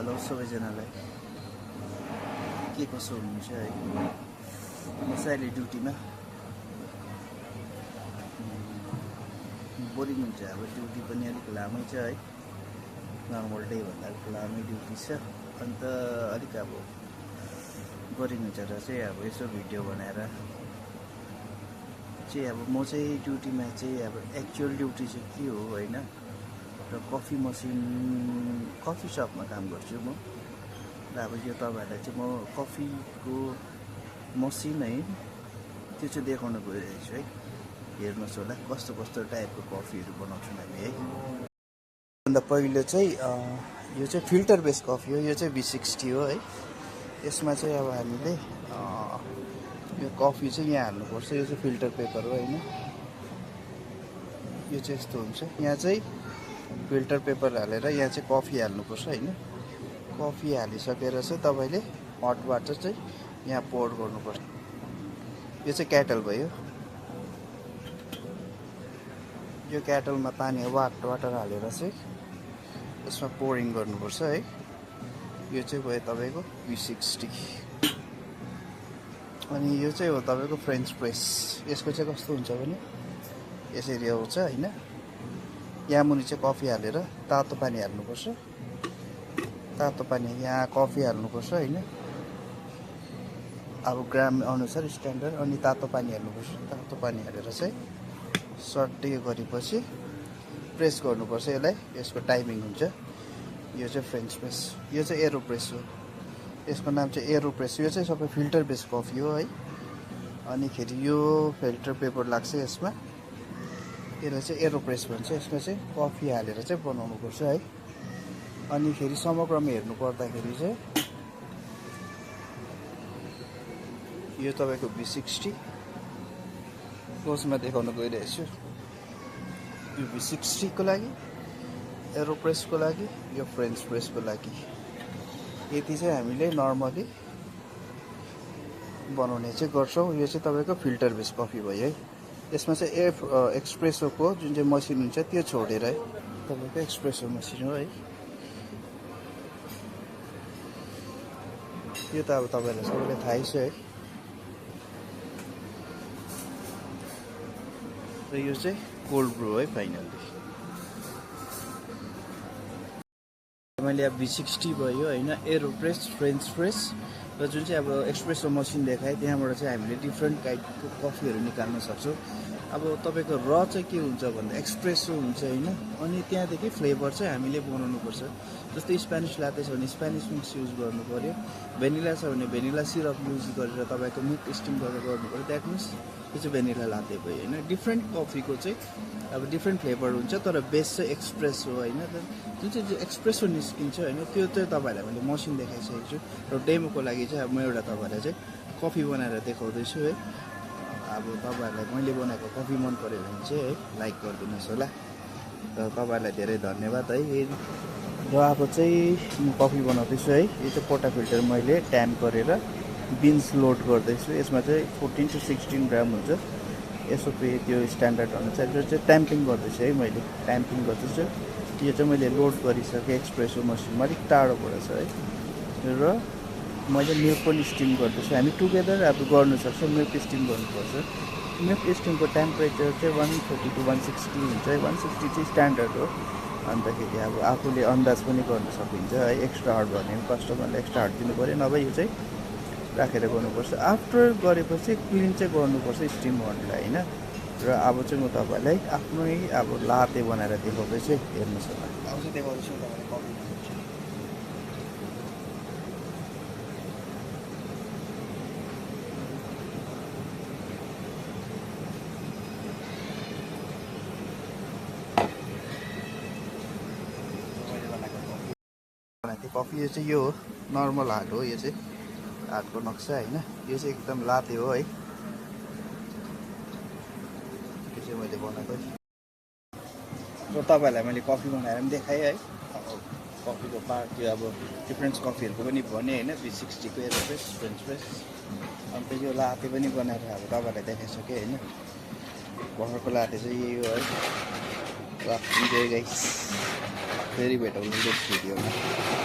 hello सबैजनालाई के कसो हुनुहुन्छ है म चाहिँ अहिले ड्युटीमा बोरिङ हुन्छ अब ड्युटी पनि अलिक लामै छ है नर्मल डे भन्दा अलिक लामै ड्युटी छ अन्त अलिक अब बोरिङ हुन्छ र चाहिँ अब यसो भिडियो बनाएर चाहिँ अब म चाहिँ ड्युटीमा चाहिँ अब एक्चुअल ड्युटी चाहिँ के हो हैन र कफी मसिन कफी सपमा काम गर्छु म र अब यो तपाईहरुलाई चाहिँ म कफीको मसिन है त्यो चाहिँ देखाउन गइरहेको छु है हेर्नुस् होला कस्तो कस्तो टाइपको कफीहरु बनाउँछौं हामी है भन्दा पहिले चाहिँ यो चाहिँ फिल्टर बेस कफी हो यो चाहिँ V60 हो है यसमा चाहिँ अब हामीले यो कफी चाहिँ यहाँ हाल्नुपर्छ यो चाहिँ फिल्टर पेपर हो हैन यो चाहिँ यस्तो हुन्छ यहाँ चाहिँ फिल्टर पेपर हालेर यहाँ चाहिँ कफी हाल्नुपर्छ हैन कफी हालिसकेर चाहिँ तपाईले हट वाटर चाहिँ यहाँ पोर गर्नुपर्छ यो चाहिँ केटल भयो यो केटलमा पानी वाटर हालेर चाहिँ यसमा पोरिङ गर्नुपर्छ है यो चाहिँ भयो तपाईको V60 अनि यो चाहिँ हो तपाईको फ्रेन्च प्रेस यसको चाहिँ कस्तो हुन्छ भने यसरी आउँछ हैन यहाँ मुनि चाहिँ कफी हालेर तातो पानी हाल्नुपर्छ तातो पानी यहाँ कफी हाल्नुपर्छ हैन अब ग्राम अनुसार स्ट्यान्डर्ड अनि तातो पानी हाल्नुपर्छ तातो पानी हालेर चाहिँ सर्टै गरेपछि प्रेस गर्नुपर्छ यसलाई यसको टाइमिङ हुन्छ यो चाहिँ फ्रेन्च प्रेस यो चाहिँ एरोप्रेस हो यसको नाम चाहिँ एरोप्रेस यो चाहिँ सबै फिल्टर बेस कफी हो है अनि खेरि यो फिल्टर पेपर लाग्छ यसमा यसलाई चाहिँ एरोप्रेस भन्छ यसमा चाहिँ कफी हालेर चाहिँ बनाउनु पर्छ है अनि खेरि समग्रमा हेर्नु पर्दाखेरि चाहिँ यो तपाईको V60 क्लोजमा देखाउन गइरहेको छु यो V60 को लागि एरोप्रेस को लागि यो फ्रेन्च प्रेस को लागि यति चाहिँ हामीले नर्मली बनाउने चाहिँ गर्छौं यो चाहिँ तपाईको फिल्टर बेस कफी भयो है यसमा चाहिँ एक्सप्रेसोको जुन चाहिँ मसिन हुन्छ त्यो छोडेर है तपाईको एक्सप्रेसो मसिन हो है यो त अब तपाईलाई सबैलाई थाहै छ है र यो चाहिँ कोल्ड ब्रू है फाइनली मैले अब V60 भयो हैन एरोप्रेस फ्रेन्च प्रेस र जुन चाहिँ अब एक्सप्रेसो मसिन देखाए त्यहाँबाट चाहिँ हामीले डिफ्रेन्ट टाइपको कफीहरु निकाल्न सक्छौं अब तपाईको र चाहिँ के हुन्छ भन्दा एक्सप्रेसो हुन्छ हैन अनि त्यहाँदेखि फ्लेभर चाहिँ हामीले बनाउनु पर्छ जस्तै स्प्यानिश लाटे छ भने स्प्यानिश मिक्स युज गर्नु पर्यो भेनिला छ भने भेनिला सिरप युज गरेर तपाईको मिल्क स्टिम गरेर गर्नु पर्यो दैट मिन्स यो चाहिँ भेनिला लाटे भयो हैन डिफ्रेन्ट कफीको चाहिँ अब डिफ्रेन्ट फ्लेभर हुन्छ तर बेस चाहिँ एक्सप्रेसो हैन जुन चाहिँ एक्सप्रेसो निस्किन्छ हैन त्यो चाहिँ तपाईहरुलाई मैले मसिन देखाइसकेको छु र डेमोको लागि चाहिँ अब म एउटा तपाईहरुलाई चाहिँ कफी बनाएर देखाउँदै छु है अब तपाईहरुलाई मैले बनाएको कफी मन पर्यो भने चाहिँ है लाइक गरिदिनुस् होला र तपाईहरुलाई धेरै धन्यवाद है र अब चाहिँ म कफी बनाउँदैछु है यो चाहिँ पोटा फिल्टर मैले ट्याम्प गरेर बिन्स लोड गर्दैछु यसमा चाहिँ 14 to 16 ग्राम हुन्छ एसओपी त्यो स्ट्यान्डर्ड अनुसार जो चाहिँ ट्याम्पिङ गर्दैछु है मैले ट्याम्पिङ गर्दैछु यो चाहिँ मैले लोड गरिसकेँ एक्सप्रेसो मसिनमा अलिक टाढोबाट छ है र मैले मिल्क पनि स्टिम गर्दैछु हामी टुगेदर अब गर्नु सक्छ मिल्क स्टिम गर्नुपर्छ मिल्क स्टिमको टेम्परेचर चाहिँ 130 to 160 हुन्छ 160 चाहिँ स्ट्यान्डर्ड हो अन्तखेरि अब आफूले अन्दाज पनि गर्न सकिन्छ है एक्स्ट्रा हार्ड गर्ने कस्टमरले एक्स्ट्रा हार्ड दिनु पर्यो नभए यो चाहिँ राखेर गर्नुपर्छ आफ्टर गरेपछि क्लिन चाहिँ गर्नुपर्छ स्टिम गर्नलाई हैन र अब चाहिँ म तपाईलाई आफ्नै अब लाते बनाएर देखाउँदैछु हेर्नुस् होला अब चाहिँ देखाउँदैछु तपाईलाई कफी कफी यो चाहिँ यो हो नर्मल हार्ड हो यो चाहिँ हार्डको नक्सा हैन यो चाहिँ एकदम लाते हो है यो चाहिँ मैले बनाएको र तपाईहरुलाई मैले कफी बनाएर पनि देखाएँ है कफीको पार्ट यो अब डिफ्रेन्ट कफीहरुको पनि भने हैन V60 को एरोप्रेस फ्रेन्च प्रेस अन्त यो लाते पनि बनाएर अब तपाईहरुलाई देखाइसके हैन भर्खरको लाते चाहिँ यही हो है ल इन्जोय गाइस फेरि भेटौँ नेक्स्ट भिडियोमा